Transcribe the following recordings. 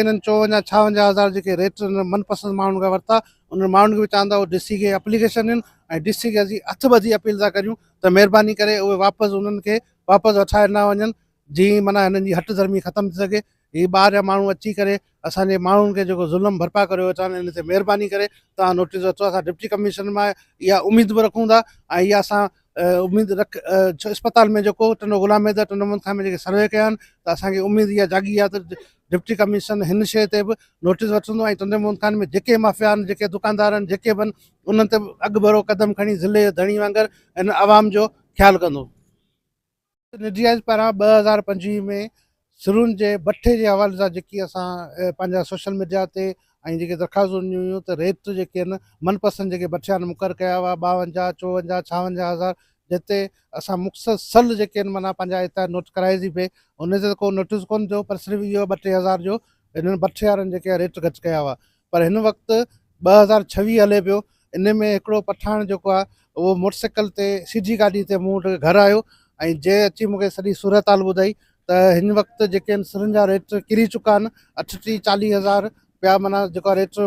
هنن 54 56 هزار جيڪي ريٽ من پسند ماڻهن کان ورتا، انهن ماڻهن کي به چاهن ٿا اهي ڊي سي کي اپليڪيشن ڏين ۽ ڊي سي کي اسين هٿ ٻڌي اپيل ٿا ڪريون ته مهرباني ڪري اهي واپس انهن کي واپس وٺائي ڏنا وڃن جيئن معنيٰ هنن جي هٺ ڌرمي ختم ٿي سگهي. هي ٻاهر جا ماڻهو اچي ڪري اسان جي ماڻهن کي جيڪو ظلم برپا ڪريو ويٺا آهن ان تي مهرباني ڪري توهان نوٽيس وٺو. اسان ڊپٽي ڪمشنر مان اها اميد به رکون ٿا ۽ اها اسان اميد رک اسپتال ۾ جيڪو ٽنڊو غلام حيدر ٽنڊو محمد خان ۾ جيڪي سروي ڪيا آهن ته اسان کي اميد اها جاڳي آهي ته ڊپٽي ڪمشنر هن شيء تي به نوٽيس وٺندو ۽ ٽنڊي محمد خان ۾ جيڪي مافيا آهن جيڪي دڪاندار آهن جيڪي به آهن انهن تي به اڳڀرو قدم کڻي ضلعي جو ڌڻي وانگر هن عوام جو خيال ڪندو. نڊياز پاران 2025 ۾ سرون جي بٺي جي حوالي سان جيڪي اسان پنهنجا سوشل ميڊيا تي ۽ جيڪي درخواستون ڏنيون هيون ته ريٽ جيڪي آهن من پسند جيڪي بٺيان مقرر ڪيا هئا 52، 54، 56 هزار جنهن تي اسان مسلسل جيڪي آهن معنيٰ پنهنجا هتان نوٽ ڪرائي سين پئي ان تي ڪو نوٽيس ڪونه ٿيو پر صرف اهو ٻه ٽي هزار جو هنن بٺيارن جيڪي ريٽ گهٽ ڪيا هئا پر هن وقت 2026 هلي پيو ان ۾ هڪڙو پٺاڻ جيڪو آهي اهو موٽر سائيڪل تي سي جي گاڏي تي مون وٽ گهر آيو ۽ جنهن اچي مون کي سڄي صورتحال ٻڌائي ته هن وقت جيڪي آهن سرن جا ريٽ ڪري چڪا آهن 38 40 هزار پيا معنيٰ جيڪو ريٽ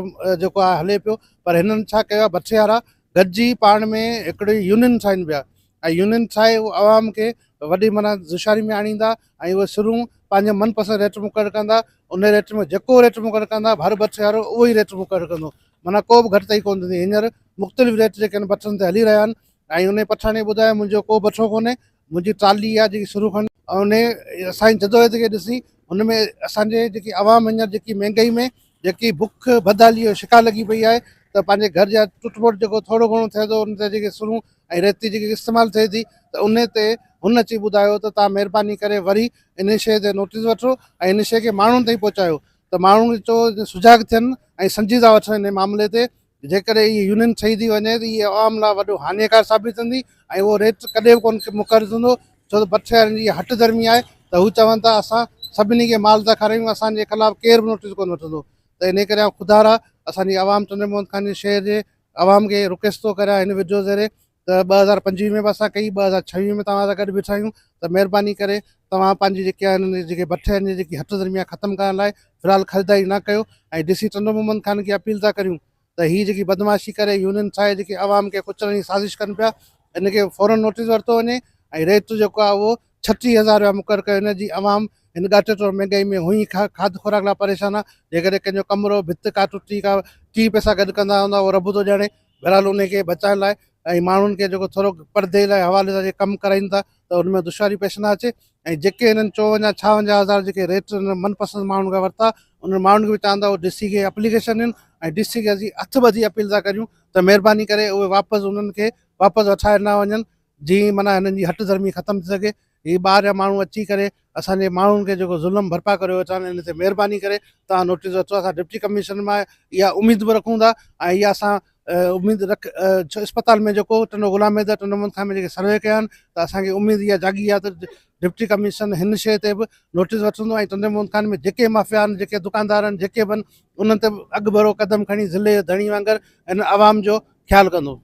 جيڪو آهي هلي پيو پر هنن ڇا ڪيو آهي بٺيارا گڏجي پاڻ ۾ هڪڙي يونين ٺاهين پيا ۽ يونين ٺاهي اهو عوام کي وڏي معنيٰ دشواري ۾ آڻيندا ۽ اهي سرون پنهنجي من پسند ريٽ مقرر ڪندا ان ريٽ ۾ جيڪو ريٽ مقرر ڪندا هر بٺيارو اهو ئي ريٽ مقرر ڪندو معنيٰ ڪو به گهٽتائي ڪونه ٿيندي هينئر مختلف ريٽ جيڪي آهن بٺن تي هلي رهيا آهن ۽ ان پٺاڻي ٻڌايو منهنجو ڪو بٺو ڪونهي منهنجي ٽرالي آهي جيڪي سرون کڻي ۽ ان اسان جي جدوجهد کي ڏسي ان ۾ اسان جي جيڪي عوام هينئر جيڪي مهنگائي ۾ جيڪي بک بدحالي جو شڪار لڳي پئي آهي ته پنهنجي گهر جا ٽٽ ڦوٽ جيڪو ٿورو گهڻو ٿئي ٿو ان تي جيڪي سرون ۽ ريتي جيڪي استعمال ٿئي ٿي ته ان تي هن اچي ٻڌايو ته توهان مهرباني ڪري وري ان شيء تي نوٽيس وٺو ۽ ان شيء کي ماڻهن تائين پهچايو ته ماڻهو چئو سجاڳ ٿين ۽ سنجيده وٺن ان معاملي تي جيڪڏهن هي يونين ٺهي ٿي وڃي ته هي عوام لاء وڏو هاڃيڪار ثابت ٿيندي ۽ اهو ريٽ ڪڏهن به ڪونه مقرر ٿيندو ڇو ته بٺ وارن جي هٺ ڌرمي آهي ته هو چون ٿا اسان سڀني کي مال ٿا کارايون اسان جي خلاف ڪير به نوٽيس ڪونه وٺندو ته انهي ڪري آئون خدارا اسان جي عوام ٽنڊي محمد خان جي شهر جي عوام کي رڪويسٽ ٿو ڪريان هن وڊيو ذريعي ته 2025 ۾ به اسان ڪئي 2026 ۾ توهان سان گڏ بيٺا آهيون ته مهرباني ڪري توهان پنهنجي جيڪي آهن جيڪي بٺ آهن جيڪي هٺ ڌرمي آهي ختم ڪرڻ لاء في الحال خريداري نه ڪيو ۽ ڊي سي ٽنڊو محمد خان کي اپيل ٿا ڪريون ته هي جيڪي بدمعاشي ڪري يونين ٺاهي جيڪي عوام کي ڪچلڻ جي سازش ڪن پيا ان کي فورن نوٽيس ورتو وڃي ۽ ريٽ جيڪو آهي اهو 36 هزار رپيا مقرر ڪيو وڃي جي عوام هن ڳاٽي ٽوڙ مهنگائي ۾ هونئن ئي کاڌ خوراڪ لاء پريشان آهي جيڪڏهن ڪنهن جو ڪمرو ڀت ڪا ٽٽي ڪا ڪي پئسا گڏ ڪندا هوندا اهو رب ٿو ڄاڻي بهرحال ان کي بچائڻ لاء ۽ ماڻهن کي جيڪو ٿورو پردي لاء حوالي سان جيڪي ڪم ڪرائين ٿا ته ان ۾ دشواري پيش نه اچي ۽ جيڪي هنن 54 56 هزار جيڪي ريٽ من پسند ماڻهن کان ورتا انهن ماڻهن کي به چاهن ٿا اهي ڊي سي کي اپليڪيشن ڏين ۽ ڊي سي کي اسين هٿ ٻڌي اپيل ٿا ڪريون ته مهرباني ڪري اهي واپس انهن کي واپس وٺائي ڏنا وڃن جيئن معنيٰ هنن جي هٺ ڌرمي ختم ٿي سگهي. هي ٻاهر جا ماڻهو اچي ڪري اسان جي ماڻهن کي جيڪو ظلم برپا ڪريو ويٺا آهن ان تي مهرباني ڪري توهان نوٽيس وٺو. اسان ڊپٽي ڪمشنر مان اها اميد به رکون ٿا ۽ اها اسان اميد رک اسپتال ۾ جيڪو ٽنڊو غلام حيدر ٽنڊو محمد خان ۾ جيڪي سروي ڪيا آهن ته اسان کي اميد اها جاڳي آهي ته ڊپٽي ڪمشنر هن شيء تي به نوٽيس وٺندو ۽ ٽنڊي محمد خان ۾ جيڪي مافيا آهن جيڪي دڪاندار آهن جيڪي به آهن انهن تي به اڳڀرو قدم کڻي ضلعي جو ڌڻي وانگر هن عوام جو خيال ڪندو.